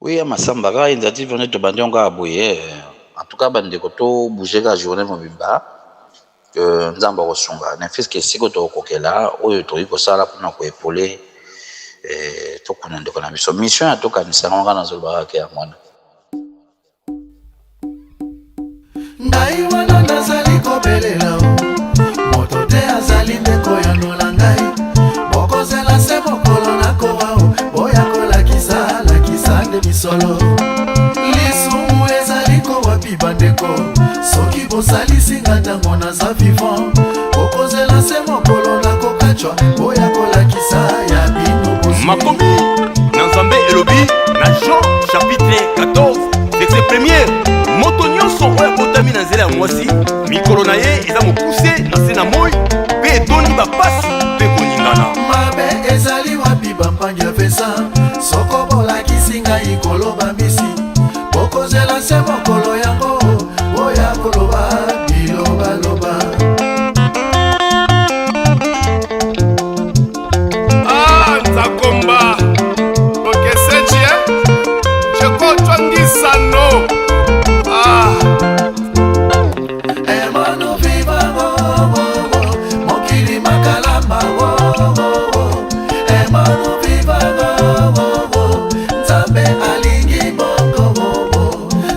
Oui ya Massamba kaka initiative wana tobandi yango kaka boye en tout cas bandeko to bouger kaka journée mobimba que Nzambe akosunga ne fût-ce que esika tokokokela oyo tokoki kosala mpona ko epauler tokuna ndeko na biso mission ya tokanisa yango kaka nazoloba kaka yango wana. Ngai wana nazali kobelela o, moto te azali nde koyanola ngai. Bokozela se mokolo nakowa o, boya kolakisa lakisa nde misolo. Lisumu ezali kowapi bandeko, soki bosalisi nga ntango naza vivant. Bokozela se mokolo nakokatshwa, boya kolakisa ya bino bozwi. Makomi na Nzambe elobi na Jean chapitre 14 verset premier, moto nyonso oyo abotami na nzela ya mwasi, mikolo na ye eza mokuse na se na moi mpe etondi bapasi mpe koningana. Mabe ezali wapi bampangi ya Vincent, soko bolakisi ngai koloba mbisi, bokozela se mokolo yango boya koloba bilobaloba. Ah, Nzakomba Bokesechi, eh? Jekotwangisano. Ah. Emanu viva wo, wo, wo, mokili makalamba wo, wo, wo. Emanu viva wo, wo, wo, Nzambe alingi bongo wo, wo.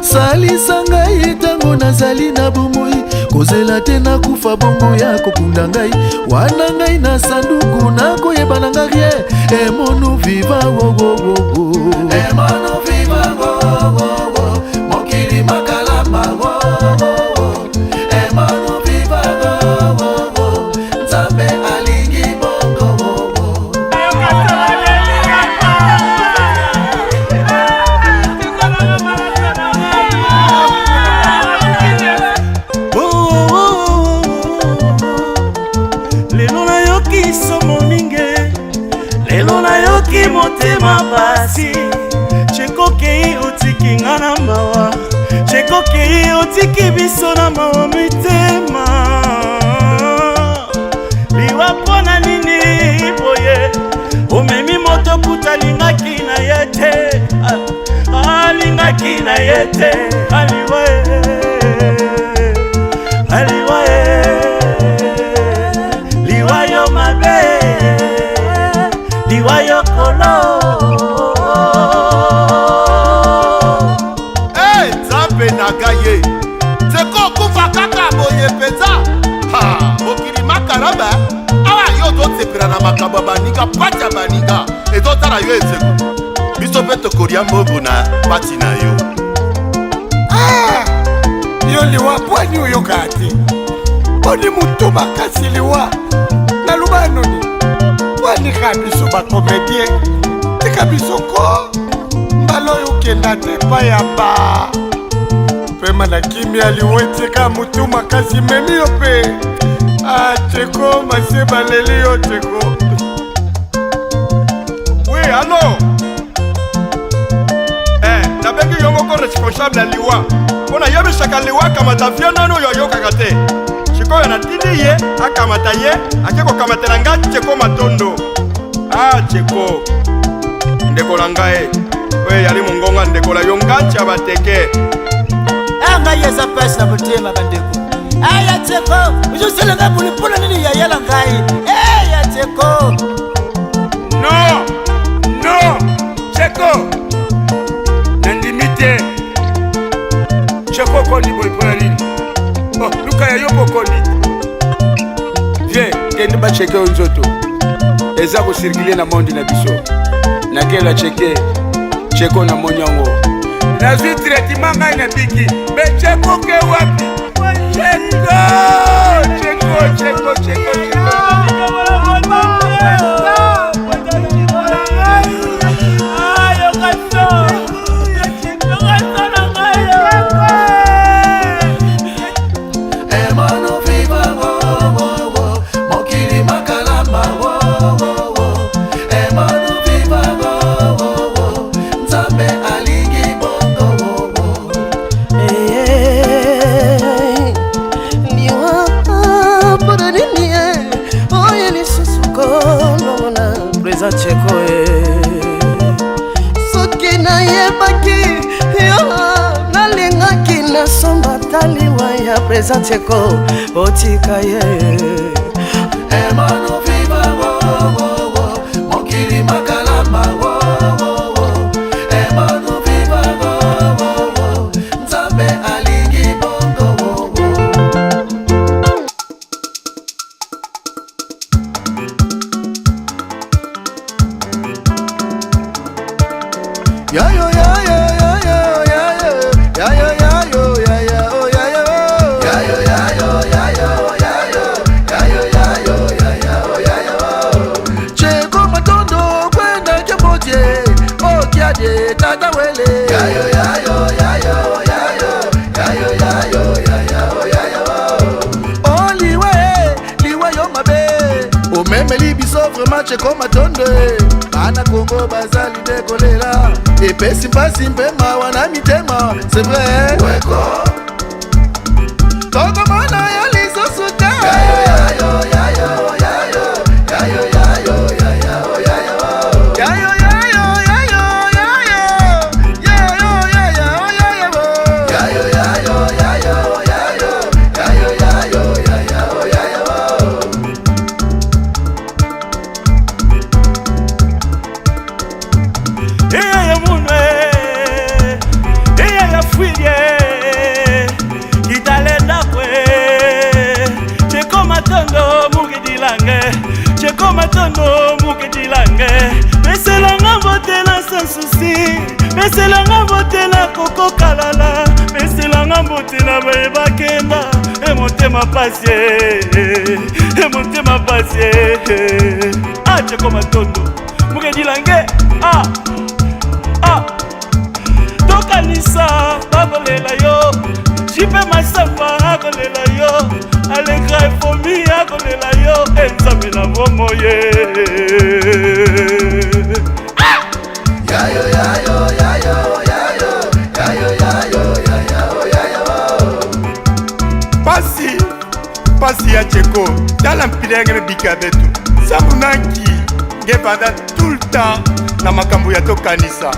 Salisa ngai ntango nazali na bomoi, kozela te nakufa bongo ya kokunda ngai wana ngai na sanduku nakoyeba na nga rien. Emonu viva wo, wo, wo, wo. Emonu viva wo, wo, wo, mokili makalamba wo, wo, wo. Emonu viva wo, wo, wo, Nzambe alingi bongo wo, wo. Oh, oh, oh, oh. Lelo nayoki somo mingi, lelo nayoki motema pasi. Chekokei otiki nga na mawa, chekokei otiki biso na mawa mitema. Liwa mpona nini boye, omemi moto kuta alingaki na ye te, alingaki na ye te. Aliwa aliwa liwa yo mabe, liwa yo kolo. Hey, Nzambe na ngai ye seko okufa kaka boye mpenza. Ha, mokili makaraba awa yo ozosepela na makambo ya baninga, pati ya baninga ezotala yo eseko, biso mpe tokolia mbongo na pati na yo. Ah, yo liwa pwani oyokaka te, boni motu makasi liwa naloba noni pwani kaka biso bakomedien, tika biso ko mbala oyo okenda te epai ya ba pema na kimia. Liwa etika motu makasi memi yo mpe ateko mase baleli yo teko. Oui, allo. Eh, nabengi yo moko responsable ya liwa mpo nayebisaka liwa akamata vie nano oyo ayokaka te. Sikoyo natindi ye akamata ye, ake kokamatela nga Tsheko Matondo. Ah, Tsheko ndeko na ngai oyo eyali mongonga ndeko na yo nganti ya bateke. Ah, ngai eza mpasi na motema bandeko. Aya Tsheko, ozosala ngai boli mpona nini yaya na ngai? Eya Tsheko. Non, non, Tsheko nandimi te. Tsheko okondi boye mpona nini? Oh, luka ya yo mpo okondi. Vie kende bacheke yo nzoto eza kosirkule na monde na biso. Nakela cheke Tsheko na moni yango nazwi traitement ngai nabiki me Tsheko ke wapi? Tsheko, Tsheko, Tsheko, Tsheko, Tsheko. Emanu viva wo, wo, wo, mokili makalamba wo, wo, wo. Emanu viva wo, wo, wo, Nzambe alingi bongo wo, wo. Liwa mpona nini oyo lisusu kolongola Président Tsheko soki nayeba. nalobaki yo nalingaki nasomba taliwa ya président Tsheko botika ye. Emanu viva wo, wo, wo, mokili makalama wo, wo, wo. Emanu viva wo, wo, wo, Nzambe alingi bongo wo, wo. Yayo, yayo, yayo, yayo, yayo, yayo, yayo, oh, yayo. Yayo, yayo, yayo, yayo, yayo, yayo, yayo, yayo. Cheko Matondo kwenda kemodie okiadie tata wele. Yayo, yayo, yayo, yayo, yayo, yayo, yayo, yayo. Oliwe liwa yo mabe omemeli biso vraiment. Cheko Matondo, bana Kongo bazali nde kolela, epesi mpasi mpe mawa na mitema, c'est vrai. Weko. Tokomona yo lisusu te. Yayo, yayo, yayo, yayo, yayo, yayo, yayo, yayo. Yayo, yayo, yayo, yayo, yayo, yayo, yayo. Yayo, yayo, yayo, yayo, yayo, yayo, yayo, yayo. Eya munwe, eya fwiye, kitalenda kwe. Cheko Matondo mukidilange, Cheko Matondo mukidilange. Peselanga mbote sans souci, peselanga mbote na koko kalala, peselanga mbote na bayebakenda. E motema pasi, e motema pasi. Ah, Cheko Matondo mukidilange, ah ah, tokanisa bakolela yo, Jipe Masamba akolela yo, Alegra Efomi akolela yo, e Nzambe na bomoye. Yayo, yayo, yayo, yayo, yayo, yayo, yayo, yayo. Pasi, pasi ya Cheko, tala mpila yange mebika betu sambu nanki nge vanda tout le temps na makambo ya tokanisa,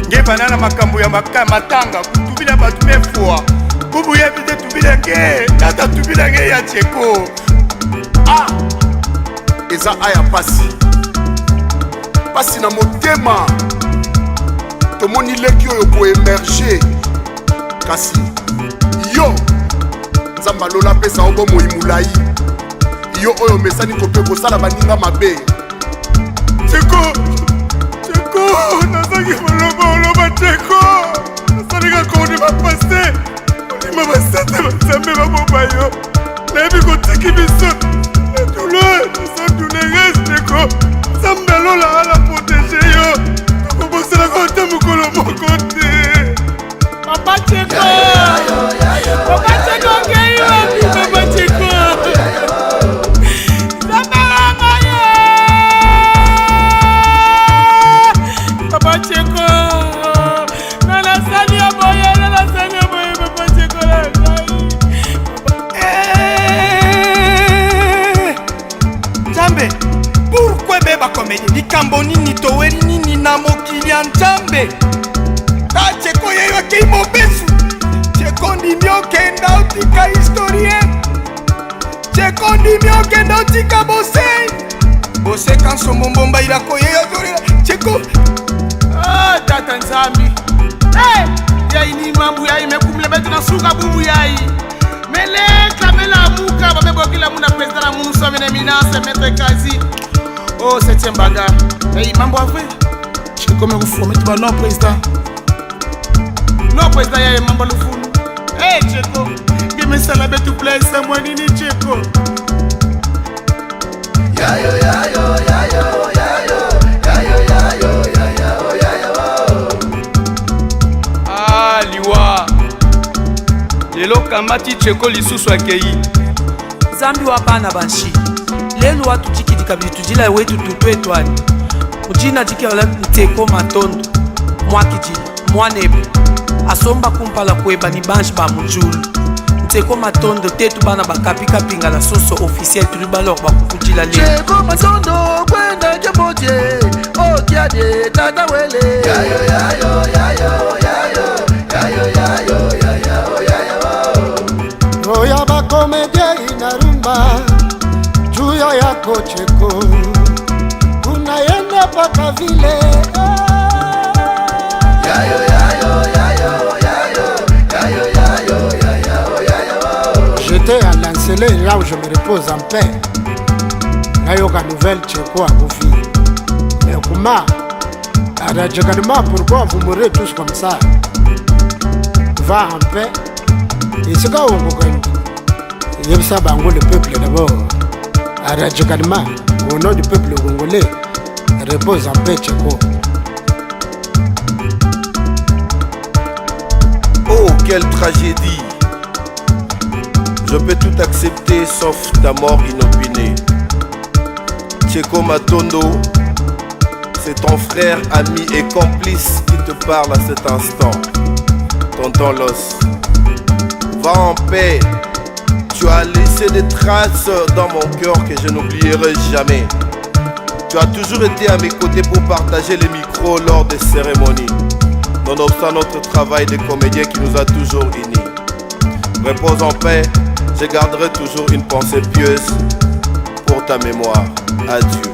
nge vanda na makambo ya matanga kutubila bato mefua bubu yebi te tubila nge tata tubila nge ya Cheko. Ah, eza aya pasi, pasi na motema. Tomoni leki oyo koémerger, kasi yo Nzambe alola apesa yo bomoi molai, yo oyo omesani kope kosala baninga mabe. Cheko, Cheko, nazangi maloba oloba. Cheko, nasalika kondima paster, kondima basete banzambe babomba yo. Nayebi kotiki biso na douleur, naza douloureuse. Cheko, Nzambe alola ala protéger yo, tokoboselaka ata mokolo moko te. Papa Cheko, Papa Cheko, okei wapi, Papa Cheko? Nzambe wanga ye! Papa Cheko, nga nasali yo boye, nga nasali yo boye, Papa Cheko na ngai. Eh! Nzambe, pourquoi be bacomédie likambo nini toweli nini na mokili ya Nzambe? Ta Cheko yeyo akei mobesu. Cheko, ndimi okenda otika historien. Cheko, ndimi okenda otika bosei boseka nsombo mbomba ilako yeyo azolela Cheko. Ah, tata Nzambi. Hey, yai ni mambu yai mekumle betu na suka bubu yai meleka melamuka bamebokila muna président na munu somi na éminence maître Kazi oh septième bagarre hey mambo avre comme kufu metu ba non président, non président yai mambo lufulu. Hey Cheko, ngemesala betu place mwanini Cheko. Yayo, yayo, yayo, yayo, yayo, yayo, yayo, yayo. Ah, liwa lelo kamati Cheko lisusu akei. Nzambi wa bana banshi lelo watujikidi kabidi tujila wetu tutwetwani mujina jikela Nteko Matondo mwakijila mwanebe asomba kumpala kweba ni banshi ba mujulu. Nteko Matondo tetu bana bakapikapinga na soso officiel tuli balor bakukujila lelo. Cheko Matondo kwenda kemodie. Kiadie tata wele. Yayo yayo yayo yayo yayo yayo yayo yayo. Oya bakomedie inarumba juya yako cheko unaenda paka vile Yayo yayo yayo yayo yayo yayo yayo yayo. J'étais à Lancelé, là où je me repose en paix. Nayoka nouvelle Tcheko akufi. Mais comment Radicalement, pourquoi vous mourrez tous comme ça Va en paix. Et ce gars yebisa bango le peuple d'abord. Radicalement, au nom du peuple congolais, repose en paix Tcheko. Oh, quelle tragédie! Je peux tout accepter sauf ta mort inopinée. Tcheko Matondo, c'est ton frère, ami et complice qui te parle à cet instant. Tonton Los, va en paix. Tu as laissé des traces dans mon cœur que je n'oublierai jamais. Tu as toujours été à mes côtés pour partager les micros lors des cérémonies. Nonobstant notre travail de comédien qui nous a toujours unis. Repose en paix, je garderai toujours une pensée pieuse pour ta mémoire. Adieu.